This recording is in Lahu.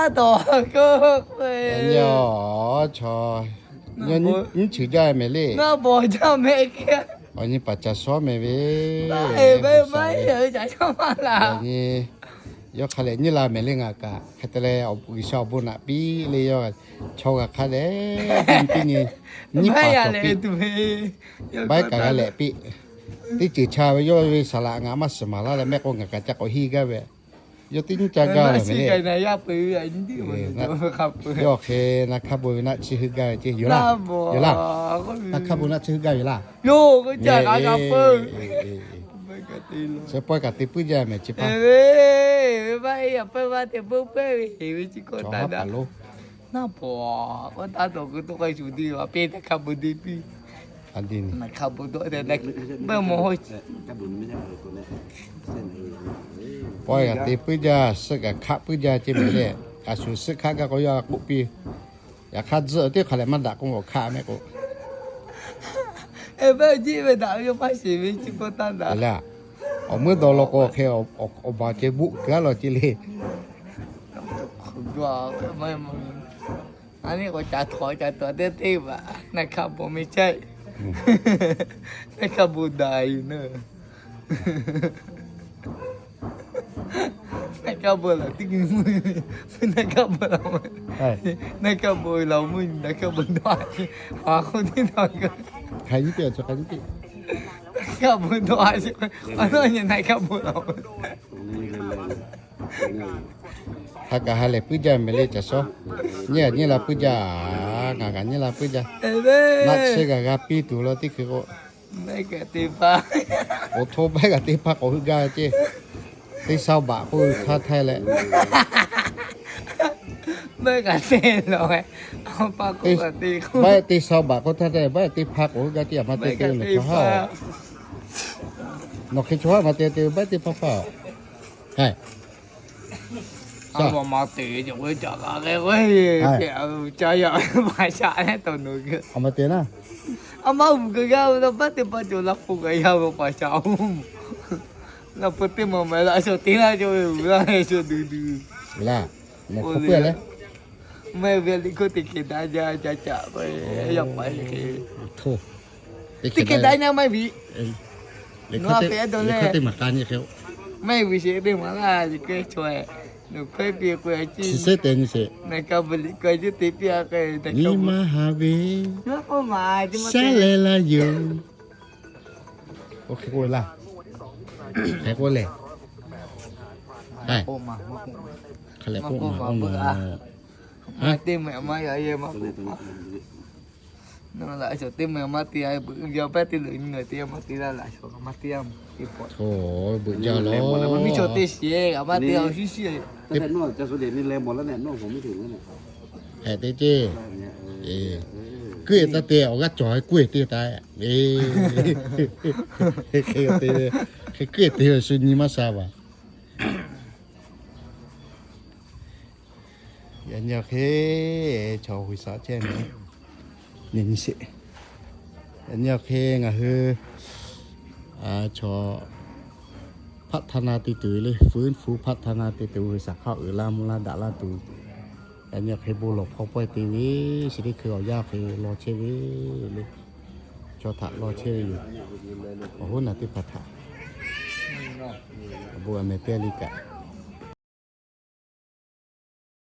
Aˉ tawˍ k'o, nyi chaw, nyiˇ chi jaˇ mehˍ le. Awˬ nyi paˍ caˬ shawˉ mehˍ ve, awˬ nyi yawˇ hk'a lehˬ nyiˇ la mehˍ le ngaˬ kaꞈ. Hk'e te leh G'uiˬsha awˬ bon naꞈ piˇ le yawˇ, chaw g'a hk'a dehꞈ piˇ nyi, nyiˇ paˍ cawˬ piˇ, baiˉ kaꞈ g'a lehꞈ piˇ. Teˇ ceuˬ cha ve yawˇ ve saˍ laꞈ ngaˬ maˇ shiˍ maˍ laˇ leh mehˆ k'o ngaˬ kaꞈ ca k'awꞈ hiˇ gaˇ ve. Yawˇ teˇ nyiˇ ca gaˇ ve mehˍ le. Yawˇ hk'e na hk'a bon ve naˆ tsuhˇ heuˆ gaˇ ve ceˇ yoˬ laˇ. Yoˬ laˇ. Na hk'a bon naˆ tsuhˇ heuˆ gaˇ ve laˇ. Chi pawehˇ kaꞈ te puiˉ jaˇ mehˍ chi pa. Naˆ pawˬ k'oˆ taˉ tawˍ kuiˬ to k'ai shuˍ te a pe na hk'a bon te piˇ. Pawehˇ kaꞈ te puiˉ jaˇ, suhˆ kaꞈ hkaˆ puiˉ jaˇ ceˇ mehˍ le. A shu suhˆ hkaˆ gaˇ k'o yawˇ a k'oˆ piˇ. Yaꞈ hk'aˇ tzuhˆ teˇ hk'aˬ lehˬ maˇ daꞈ k'oˆ k'o hkaˆ mehˆ k'o, awˬ meuˇ dawˬ law k'o hk'e awˬ baˬ ceh boˆ kuiˬ a law ceˇ le. A nyi k'o ca htawnˍ ca tuˬ teˇ teˇ baˬ na hk'a bon mehˍ chehˇ. Na hk'a bon daꞈ yuˬ na. Na hk'a bon laˬ teˇ g'uiˬ mvuhˇ, na hk'a bon laˬ, na hk'a bon laˬ mvuhˇ, na hk'a bon dawˇ a ce, a k'oˆ teˇ dawˇ, na hk'a bon dawˇ a ce, a nawˇ nyi na hk'a bon laˬ. Ha kaꞈ ha lehˬ puiˉ jaˇ mehˍ le caˬ shawˉ. Nyiˇ a nyiˇ la puiˉ jaˇ, ngaˬ kaꞈ nyiˇ la puiˉ jaˇ. Naˆ tsuhˇ g'a g'a piˇ tuˬ la teˇ hkui k'o, awˬ hto baiˉ kaꞈ teˇ hpaˇ k'awꞈ heuˆ gaˇ ceˇ. Teˇ saˇ baꞈ k'oˆ ve htaˇ htaiˇ leh, baiˉ teˇ saˇ baꞈ k'oˆ htaˇ htaiˇ baiˉ teˇ hpaˇ k'awꞈ heuˆ gaˇ ceˇ. A ma te te nawˬ chaw haˉ-oˬ, nawˬ hk'e chaw haˉ ma te te baiˉ teˇ hpaˇ hpaˇ-oˬ. A ma te, a ma te na, a ma uiˍ gaˇ g'a ve la baiˉ teˇ hpaˇ cawˬ la hpu kaꞈ yaˇ ve paˍ shaˍ oˬ. Laˬ peuˬ teˇ maˬ maˬ laꞈ shawnˍ te laˇ cawˬ ve uiˍ laˇ cawˬ duˬ duˬ. Maˇ heˆ ve liꞈ hkawˇ teˇ hkeh daꞈ jaˇ ca caꞈ k'o, yaˇ paˍ hk'e, teˇ hkeh daꞈ nyaˇ maˇ heˆ ve. Nawˬ a pehꞈ dawˬ leh, maˇ heˆ ve sheˍ teˇ maˬ laˇ k'ai chaw, nawˬ hkawehˇ piˇ k'o, chi sehˉ te nyi sheˍ. Naˬ ka bvuhꞈ liꞈ k'ai ce te piˇ a k'ai, nyi ma ha ve, shaˉ leh laˇ yoˬ. Oˇ hk'e k'oˆ ve laˇ. Hk'e k'oˆ lehˬ, hk'e lehˬ k'oˆ ma k'oˆ ma. Teˇ meh maˇ yaꞈ yehˬ maˇ k'oˆ ma. Nawˬ laꞈ shawnˍ teˇ meh maˇ te a, beuꞈ yaˇ pehˉ teˇ leuˬ nyi ngaˬ te maˇ te laˇ, laꞈ shawnˍ maˇ te a. Beuꞈ jaˇ lawˬ, miˇ chaw teˇ shiˍ kaꞈ maˇ te a, shuˍ shuˍ. Hpehꞈ te ceˇ. Kuiˇ taˇ te, awˬ g'aˇ cawˬ kuiˇ te taˍ. Hk'e kuiˇ te ve shu nyi maˇ sha vaˬ. Yaꞈ nyi awˬ hk'e chaw G'uiˬsha chehˇ ve, yaꞈ nyi sheˍ. Yaꞈ nyi awˬ hk'e ngaˬ hui chaw พัฒนา te tuˬ ve le, ฟื้นฟู พัฒนา te tuˬ ve G'uiˬsha hk'aˇ uiˍ laˇ mvuh laˇ daꞈ laˇ tuˬ. Yaꞈ nyi awˬ hk'e bon lawˬ hk'aw pawehˇ te ve, chi teˇ hkui awˬ yanˇ hk'e law chehˇ ve le. Chaw htaꞈ law chehˇ ve yoˬ. Awˬ hoˉ naˬ teˇ hpaˍ htaꞈ awˬ bon aˬ mehˍ teˇ g'aˇ le kaꞈ